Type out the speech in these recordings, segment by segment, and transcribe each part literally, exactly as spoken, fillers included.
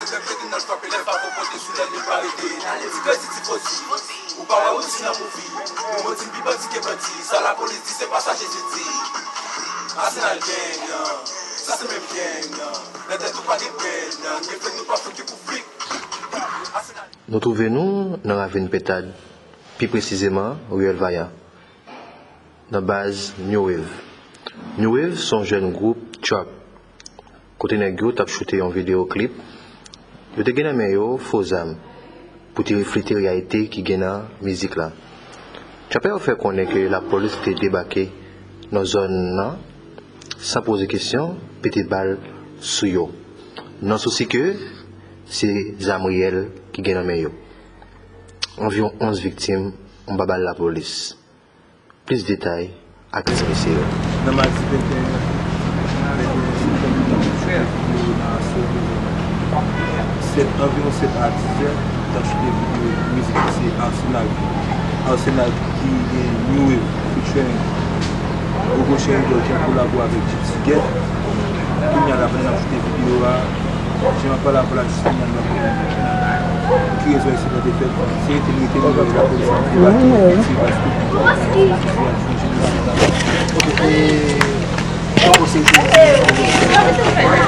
Lè kriminèl frape, lè fafo pote sou lènmi pa rete. Ti krezi, ti fosi. Ou pa wè ou di nan mouvi. Yon mo di m pi bandi ke bandi. Sa lapolis di se pa sa Jezi di. Asenal gang nan. Sa se menm gang nan. Nan tèt ou pa gen grenn nan. Gen fèt nou pa fouki pou flik. Asenal. Nou twouve nou nan ravin Pentad, pi presizeman riyèl Vayan, nan baz New Wave. New Wave se yon jèn gwoup trap, kote nèg yo t ap choute yon videyo klip. Yo te gen nan men yo fo zam pou te reflete reyalite ki gen nan mizik la. Trapè yo fè konnen ke lapolis te debake nan zòn nan san poze kesyon, pete bal sou yo, nan sousi ke se zam reyèl ki gen nan men yo. Anviwon onz viktim anba bal lapolis. Plis detay ak ti mesye yo. Nan madi venteyen, venteyen septanm, nan Aswè, sèt, anviwon sèt a diz è, t ap choute videyo mizik ki se Arsenal. Arsenal ki gen New Wave featuring Gogo Cherry Gold ki ap kolabo avèk Gypsy Gap. Kounye a la, pandan n ap choute videyo a, jan m ap pale avè w la, jis kounye a, nou ap konnen pou ki rezon ensidan te fèt. Se rete n rete, nou wè lapolis ap debake, efektiv, paske se yon jenosid. Ok, e, sa w panse de...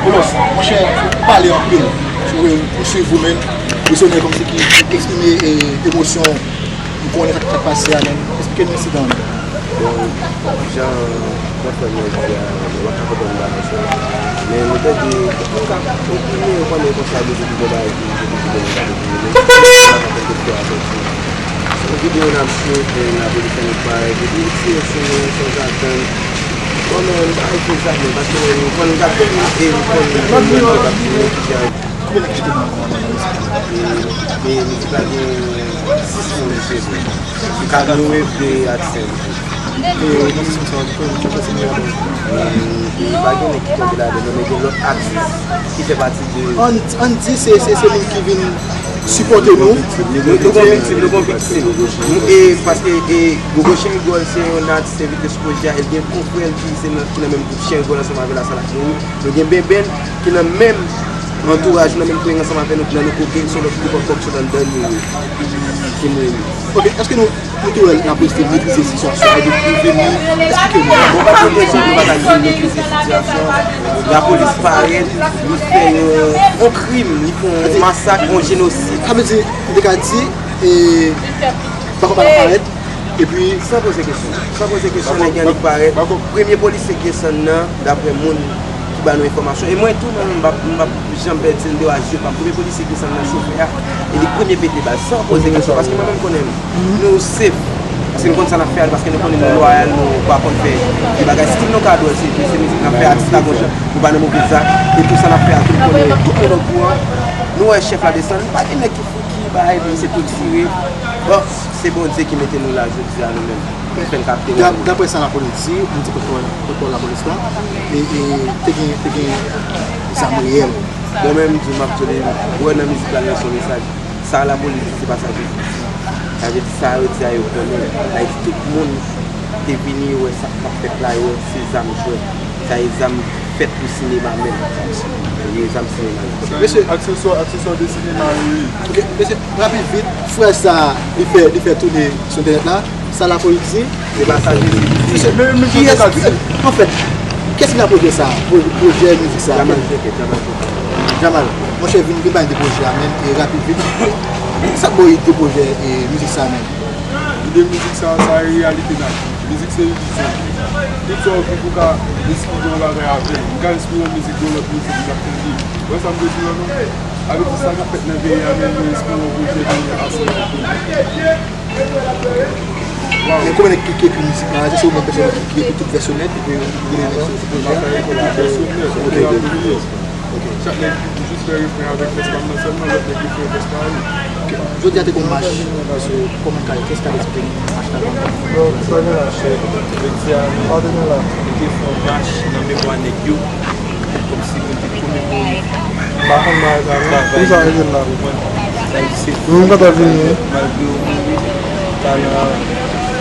Kolòs, monchè, ou pale anpil. Si w, ou swiv ou menm, ou se nèg kòmsi ki eksprime, e, emosyon. M konnen sa k, sa k pase a, men esplike nou ensidan an. Bon, jan mwen fè mwen di a, mwen pa ka konprann bagay sa. Men nou tande, nou ka opine, ou konnen konsa, yo di gen bagay ki, yo di gen bagay ki, men sa pa konn kote a soti. Se yon videyo n ap shoot, e lapolis annik parèt, epi li tire sou nou, sanzatann. Bon, men, m pa eksplike sa, men, paske nou konn gade, e nou konn, nou konn, nou konn, nou konn, Konbyen nèg ki te nan, nan, nan mizik la? E, e mizik la gen sis moun ki jwe. Se Kadou Wave de Adsen. E nan sis moun sa yo, ki konn ki pase nan albòm? E, e pa gen nèg ki tonbe ladan, non, men gen lòt atis ki fè pati de... Ann, ann di se, se, se moun ki vin sipòte nou. Nou, nou gon viktim, nou gon viktim. Nou, e paske, e, Gogo Cherry Gold se yon atis envite sou pwojè a, e l gen konfrè l ki se nan, ki nan menm gwoup Cherry Gold ansanm avè l, Asalak Mouri. Nou gen Benben ki nan menm antouraj, nan menm tweng ansanm avè nou, nan nou koke, se yon lòt gwoup ankò ki sot anndan nou, ki, ki mouri. Ok, èske nou, nou tou wè lapolis te metrize sitiyasyon an depi vini? Eksplike nou. Bon, pa gen rezon, nou pa ta di metrize sitiyasyon an. Lapolis parèt, li fè yon, yon krim, li fè yon masak, yon jenosid. Sa vle di, nou te ka di, e, bako pa parèt, epi... San poze kesyon. San poze kesyon, nèg yo annik parèt. Premye polisye ki desann nan, daprè moun ki ba nou enfòmasyon. E mwen tou, mwen menm, m p ap, m p ap janm pèdi, m dewaje pa m. Premye polisye ki desann nan, chofè a, e li k premye pete bal, san poze kesyon, paske mwen menm konnen m. Nou safe. Paske nou konn sa n ap fè a, paske nou konnen nou lwayal, nou pa konn fè de bagay. Stil nou ka dwòl, se, se mizik n ap fè, atis la gon jan, nou pa nan move zak, e tou sa n ap fè a, tout konnen, tout moun okouran. Nou wè chèf la desann, pa gen nèg ki fou, ki bay, epi se tou tire. Bon, se Bondye ki mete nou la jodi a, nou menm. Ki fè n ka ap teni. Daprè sa lapolis di, moun ti pòtpawòl, pòtpawòl lapolis la, e, e, te gen, te gen zam reyèl. Mwen menm, di m ap tande, ou wè nan mizik la, nan son mesaj. Sa lapolis di, se pa sa Jezi di. Sa vle di, sa yo di a, yo konnen. Sa vle di, tout moun te vini, yo wè sa k ap fèt la, yo wè se zam jwèt. Sa e zam fèt pou sinema menm. Li e zam sinema yo. Mesye, akseswa, akseswa de sinema yo ye. Ok, mesye, rapid vit, frè sa, li fè, li fè toune sou entènèt la. Sa lapolis di? Se pa sa Jezi di. Mesye, men, men, kiyès, anfèt, kiyès ki nan pwojè sa? Pwo-, pwojè mizik sa? Jamal Jekè, Jamal Jekè. Jamal, monchè, vin, vin bay de pwojè a, men, e rapid vit. Sa k ba w ide pwojè, e mizik sa, men? Ide mizik sa, sa e reyalite n ap viv. Mizik se yon vizyon. Tout sa w viv ou ka enspire yon bagay avè l. M ka enspire yon mizik de yon lòt mizik m ap tande. Ou wè sa m vle di w la non? Avèk sa k ap fèt nan peyi a menm, nou enspire yon pwojè de Asalak Mouri. Wow. Men konbyen nèg ki, ki ekri mizik la? Èske se ou menm pèsonèl ki, ki ekri tout vèsyon nèt epi ou rele nèg sou, sou pwojè a? Tout vèsyon nèt, ok, ok. Chak nèg jis fè refren avèk vès pa m nan sèlman, lòt nèg yo fè vès pa yo. Ok. Jodi a te gon mach, mesye, kòman ka, kiyès ka eksplike nou mach la kòman? Non, pa gen mach, jodi a, nou te fè yon mach nan memwa nèg yo, kòmsi pou n te komemore travay, travay, ou konprann? Sa egziste. Malgre yo mouri, talan,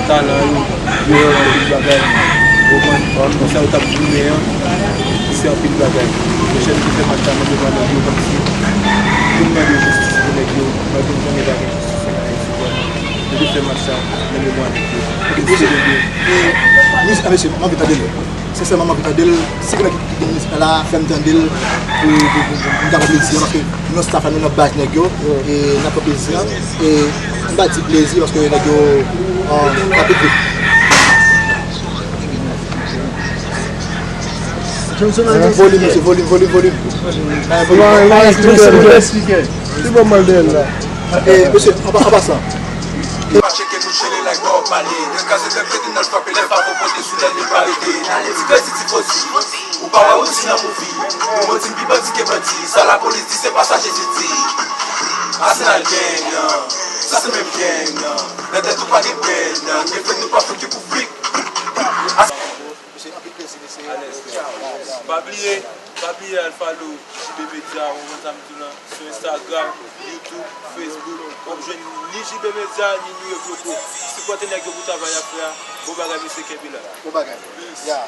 talan yo, yo anpil bagay. Ou konprann? Konsa yo t ap goumen an, se anpil bagay. Pwochèn ki fè mach la, mande mwen nan yo kòmsi. Mande jistis pou nèg yo, malgre m konnen pa gen jistis ann Ayiti vrèman. Nou te fè match sa nan memwa nèg yo. E, mesye, m anvi tande l. Sensèman, m anvi tande l. Si gen nèg ki gen mizik la, fè m tande l pou, pou, pou, pou m ta pran plezi an, paske nou staff la, nou nan baz nèg yo, e n ap pran plezi an. E m pa di plezi, paske nèg yo, um, kapite. Volim, mesye, volim, volim, volim. Volim, volim. Li bon mal dèyè l la. E, mesye, an pa-, an pasan. Pa cheke nou jere like Bob Marley. Nan kaze fè pete nan l frape lè favo pote sou lè li pa rete. N ale ti krezi ti fosi. Ou pa wè ou di nan mouvi. Yon bon team pi bandi ke bandi. Sa lapolis di se pa sa Jezi di. Asenal gang nan. Sa se menm gang nan. Nan tèt ou pa gen pèn nan. Gen fèt nou pa fouti pou frik. Mesye, anpil plezi, mesye. Alèz. Pa bliye, pa bliye al follow J B Media, ou konn sa m di w lan, sou Instagram, YouTube, Facebook. W ap jwenn ni J B Media, ni New York Loco. Sipòte nèg yo pou travay y ap fè a. Bon bagay, mesye, kenbe la. Bon bagay. Peace. Yeah.